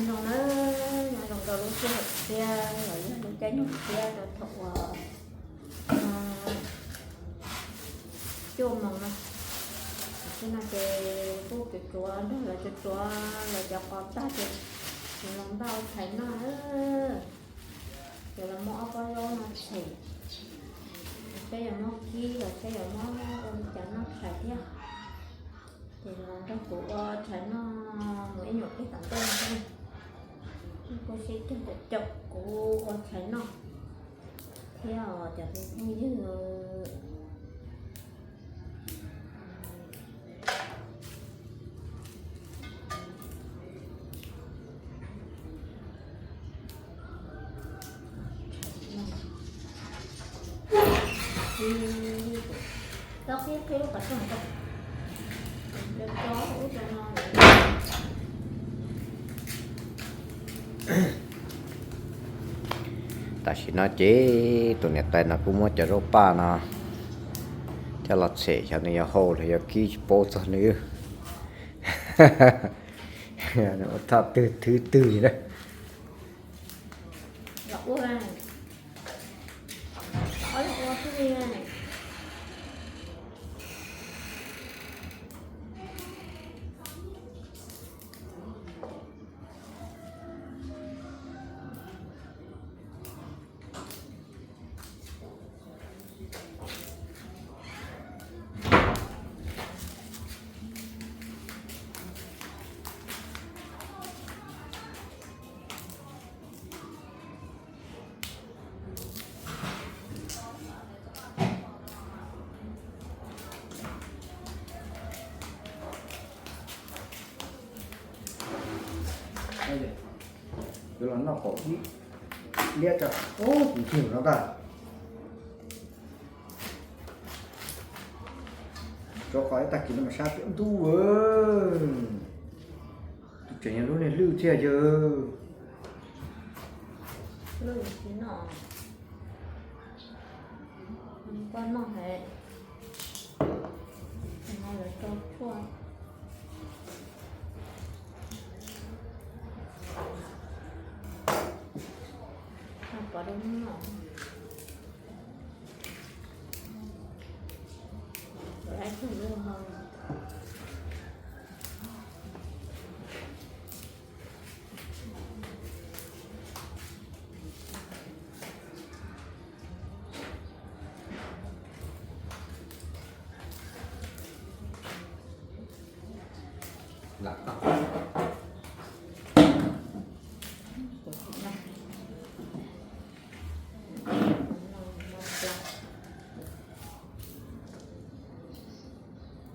Nyob zoo na, nyob zoo rau lub sij hawm thiab los yog lub caij nyoog thiab rau thaum uas cuaj moos no. Tam sim no ces kuj tsuav tsuav nrog lawv tsuav tsuav lawv cov qos tag ces kuv los npaj ua tshais noj na. Ces los muab ob pob zaub no tshem, seb yuav muab kib los seb yuav muab ua li cas noj tshais thiab. Ces los nrog kuv ua tshais noj mus ib nyuag pliag tom ntej no. Kuj sib caum caum kuv ua tshais noj thiab os cov phooj ywg. Tam sim no ces tus niam tais no kuj muab cov zaub paj no coj los tshem, xyov nws yuav hau los yuav kib tsis paub txog nws. Nws ua thaj twg thwv twg li na. Yuav los noj qaum ib liab tso. Ub, kuv ntsig no ntag. Rau qhov ib tag kis no mas sab tiag ntuj. Tus tseem yog lub niag hlwj thiaj yawg. Koj noj hev, no lawv rau tshuaj. Pov rau hnub no. Lawv ib tug lub no.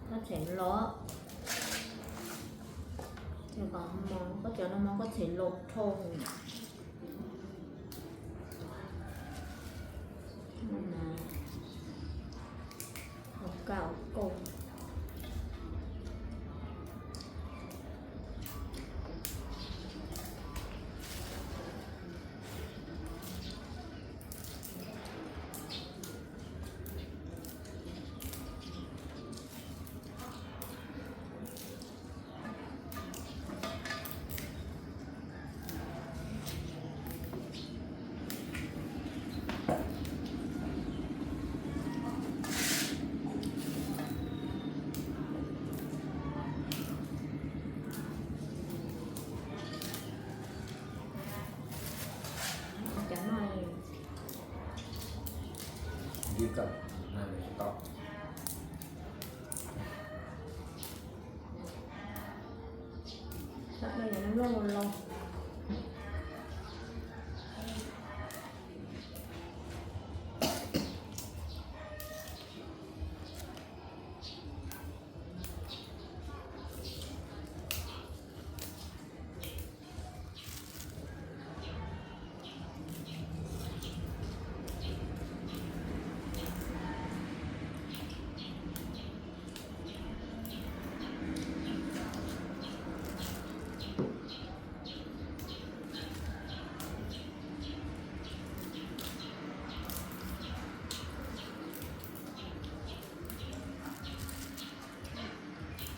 Koj tshem los, koj cov no mas koj tshem los dhau. Hauv kaj hauv kauj.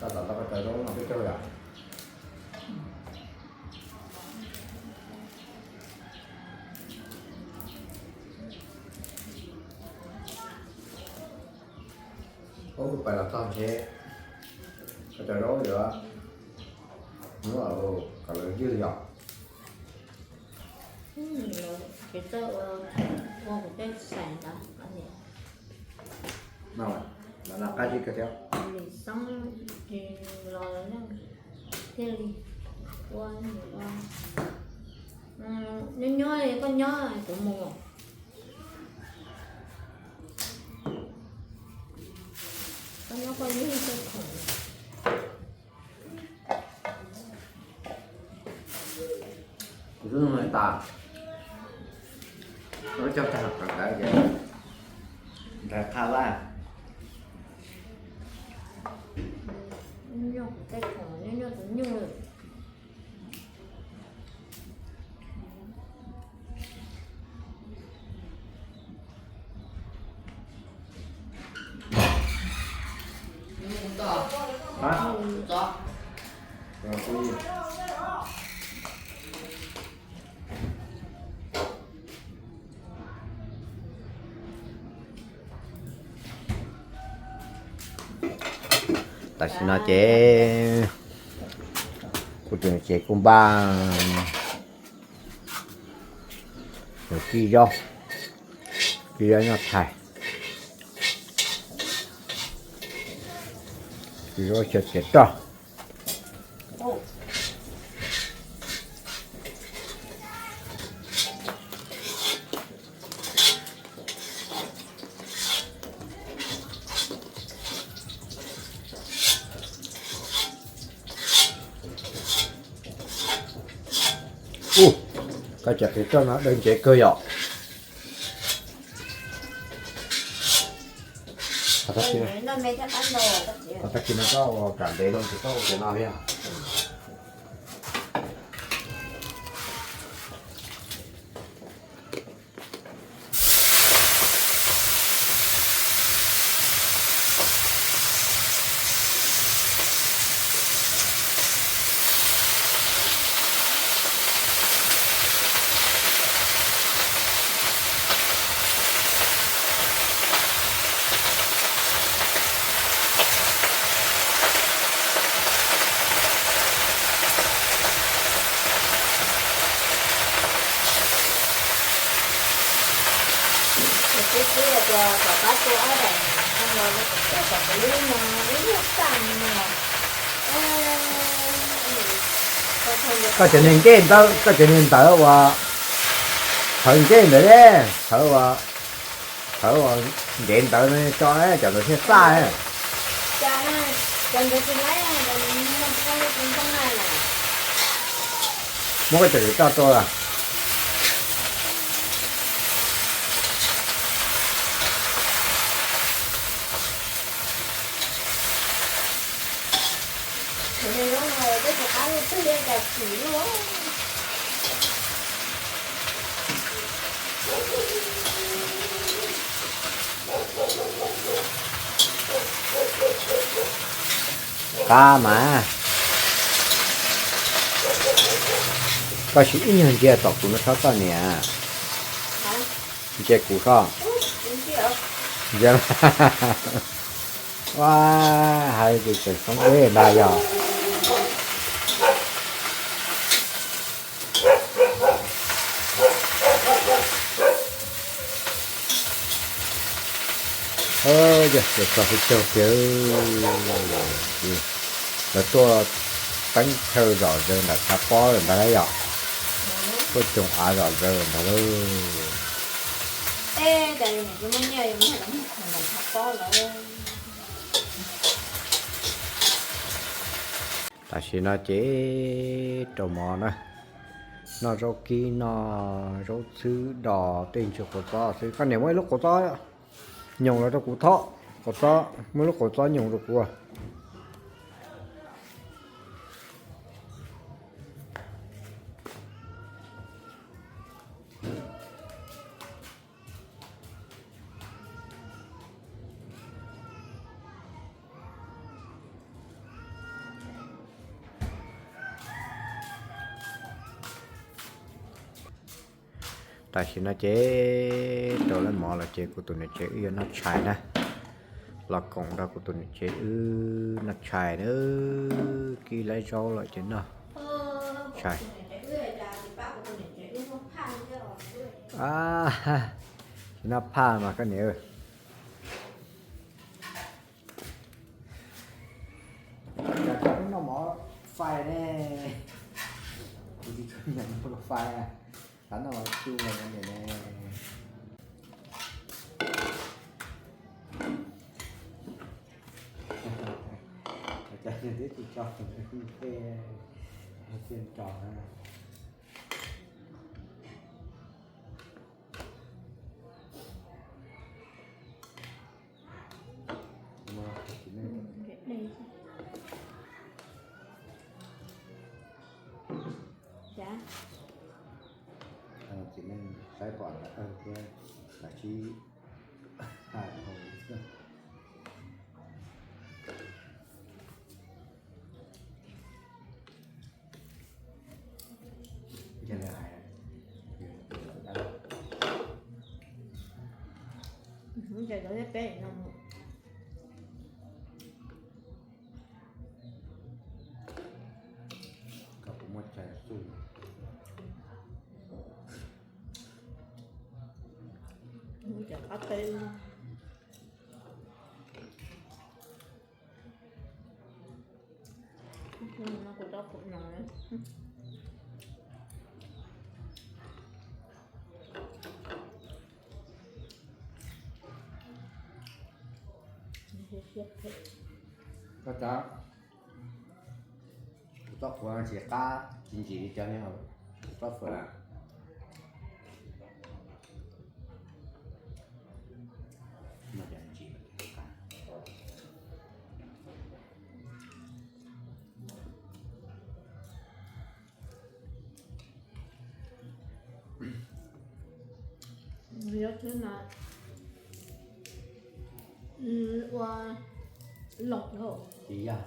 Tab tom tau koj cov zaub no peb coj yom. Pais los txog ntshe, cov zaub yuav muab kom lawv ywg yom. Ces txawj ua, ua kuv tej xais ntawd. No, no qab zib kawg thiab. Lis xoob los thiaj li ua, ua. Nyob nyob koj nyob kuv mus. Koj nyob koj nyob koj khoom. Kuv twb nug tas, lawv cog tag rau ntawd ces ntawd qha laj. Nyuj, tej khoom nyuj, nyuj tus nyuj. Tam sim no ces kuv tus niam tsev kuj npaj nws kib zaub, kib zaub nyuj thais, kib zaub xyaw txiav roj. Ub, koj cov qhiav roj no dawb ntsev kawg yom. Tag kis no koj ua kam ntev loo ces koj ua cov no thiab. Xib xib tias kom pab tua ob daim no los, kom tus lub no, lub nyuag xaj no. Koj cov niag nkej ntawd, koj cov niag ntawd uas thawv nkej ntawd, thawv uas, thawv uas ntev ntawd tso, cov ntawd thiaj xaj. Muab koj cov ntawd tso tua. Qab mas. Koj sim ib nyuag ntsia tom kuv no txhob koj niam. Ntsia kuv txhob. Ntsia. Ua, hais tias tseem xoob deb ntag yog. Yog tso peb caug kiag, lawv tuaj teeb chaw zom zaws ntawm tshav pob lawm ntag lauj yom. Tuaj coom av zom zaws ntag lauj. Tam sim no ces rau mov na, noj zaub kib, noj zaub txhwb, do tej ntsis quav txob xwb. Koj niam muab ib lub quav txob nyoos los rau kuv thob, quav txob, muab lub quav txob nyoos rau kuv. Tam sim no ces rau lawv mov los ces kuv tus niam tsev wb yuav noj tshais na. Los koom nrog kuv tus niam tsev wb noj tshais na, kib laib zaub lawm ces noj tshais. Tsis noj phaj mas koj niam. Cas koj twb noj mov fais ne? Kuv tsis tshua nyiam mov fais, xav noj mov tsuj no niam ne. Cas nws twb tsis tso, thiaj tso na. Txiv neej saib pom ntawd thiab, lam sib hais hauv xwb. Koj puas muaj tshais xwb? Cov qab teb no kuv tau pum no. Koj tsav, kuv txoj qhuav tsis qab tsis ntsim li cov, kuv txoj qhuav mas ntsim qab. Yog thwb no ua loj dhau. Tsis yog,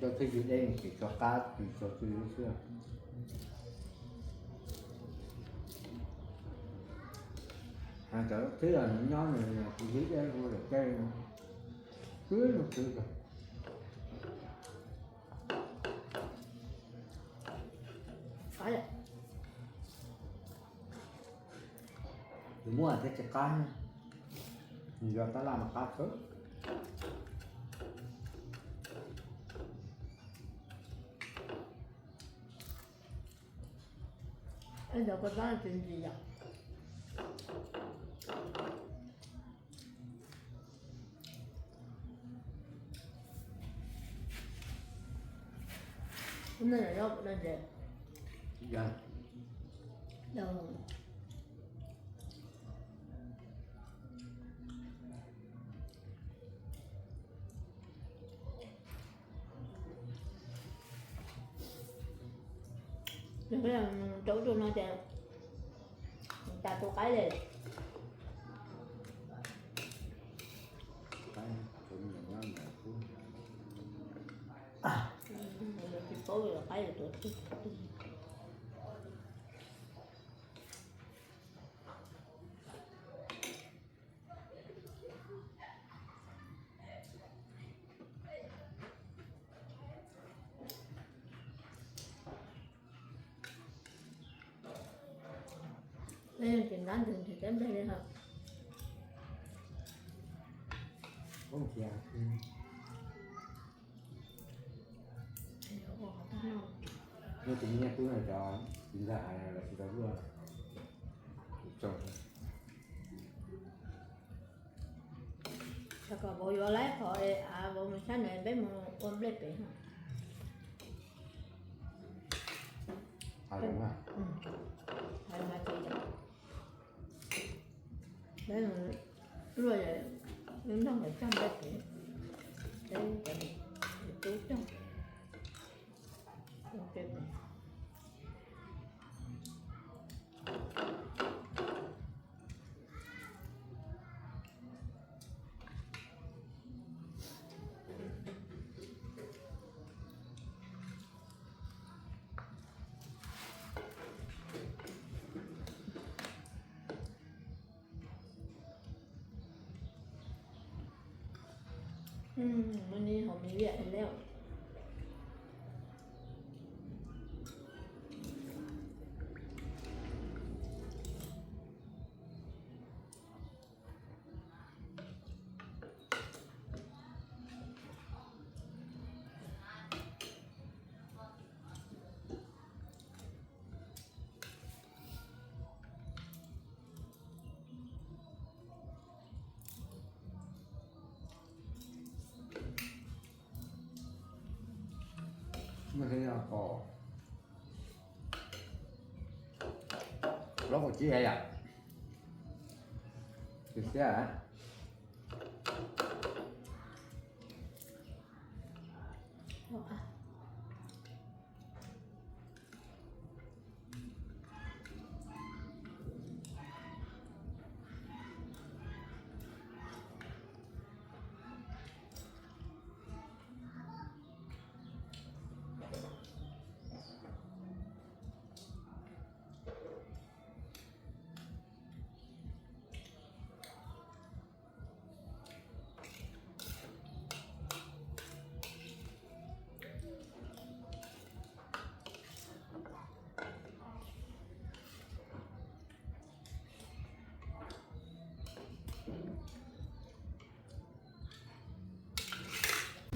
cov thwb ywg deb ces tso qab tsis tso tsw xwb. Cov thwb nws nyob nws tsis ywg deb ua lawm tej, twb no twb. Yus muab thiab tsis qab, yus yog tab laj mas qab kawg. Cov kua txob tsis ntsim yom. Nej los nyob kuv no ntses. Rau ub rau no ces tas tu qaib li. Tsis paub qaib tuav. Ces ntab ntws nrhiav cov nplej li hos. Hnub tus me nyuam tub no cov txiv ntxawm hais los tsis tau luaj, tsis tso. Xyov kom vauv yuav laib qhov av vauv mus sab nws peb mus ua nplej pem no. Peb luaj, lub nroog lawv cog nplej pem, peb cov tub cog. Hnub no hauv me viam lawm. Lub hauv cib yam, xiab.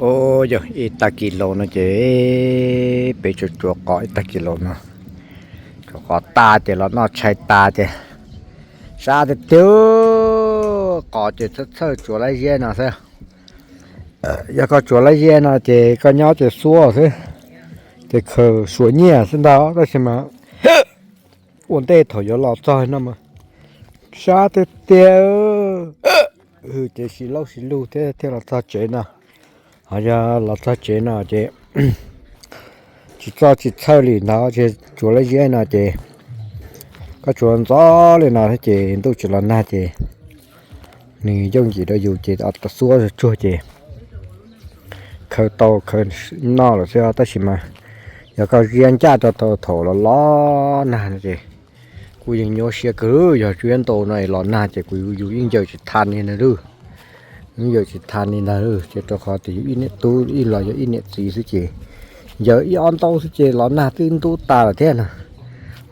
Ua yog ib tag kis laus no ces peb tsuas tsuav qos ib tag kis laus no. Tsuav qos tas ces los noj tshais tas ces sab tiag tiag. Qos ces txhawj txhawj tsuav lab ziab no xwb. Yog koj tsuav lab ziab no ces koj nyob ces xuab xwb, ces khaws suav nyiaj xwb ntag. Tab sis mas ua ntej thaum yuav los txog no mas sab tiag tiag. Hwj ces siv laub siv lug thiab thiaj los txog tsev no. Ho yog los txog tsev no ces tsis txoj tsis txhawj li ntawd, tsuav lab ziab no ces koj tsuav ntxov li no thiab ces ntuj tsis los nag ces nws yooj yim rau yus ces xuab tsuag tsuag ces khaws tau khaws noj lawm xwb. Tab sis mas yog koj ziab ncaj rau thaum los los nag no ces kuj yeej nyuaj siab kawg. Yog tsuav ntau no es los nag ces kuv yus yeej ncaws tsis tha li ntag lauj. Yeej ncaws tsis tha li ntag lauj, ces rau qhov tias yus ib niam tub ib los yog ib niam txiv xwb ces ncaws ib ob ntaub xwb ces los nag twb ntub tas lawm thiab no.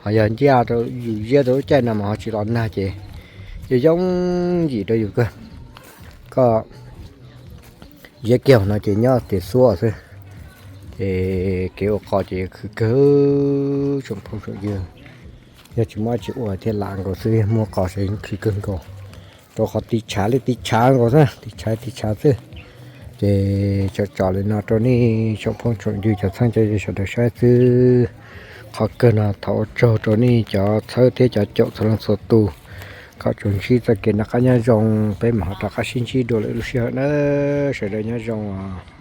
Ho yog ncaj rau yus ziab rau lub caij no mas ho tsis los nag ces yeej yooj yim rau yus kawg. Koj ziab kiag no ces nyob tias xuab xwb. Ces kev ua qos ces khwv kawg tsoom phooj tsoom ywg. Yog tsis muaj dab tsi ua thiaj lam nkaus xwb, muaj qos ces khwv kawg nkaus. Rau qhov tiv tshav li tiv tshav nkaus xwb, tiv tshav tiv tshav xwb. Ces tso tso li no rau nej tsoom phooj tsoom ywg cov txheeb cov ze sawv daws saib xwb. Qhov kawg no thov ua tsaug rau nej cov txhawb thiab cov caum txhua leej txhua tus. Kom tsuas ntsib txoj kev noj qab nyob zoo, peb mam ho rov qab sib ntsib dua lwm lub sij hawm na. Sawv daws nyob zoo os.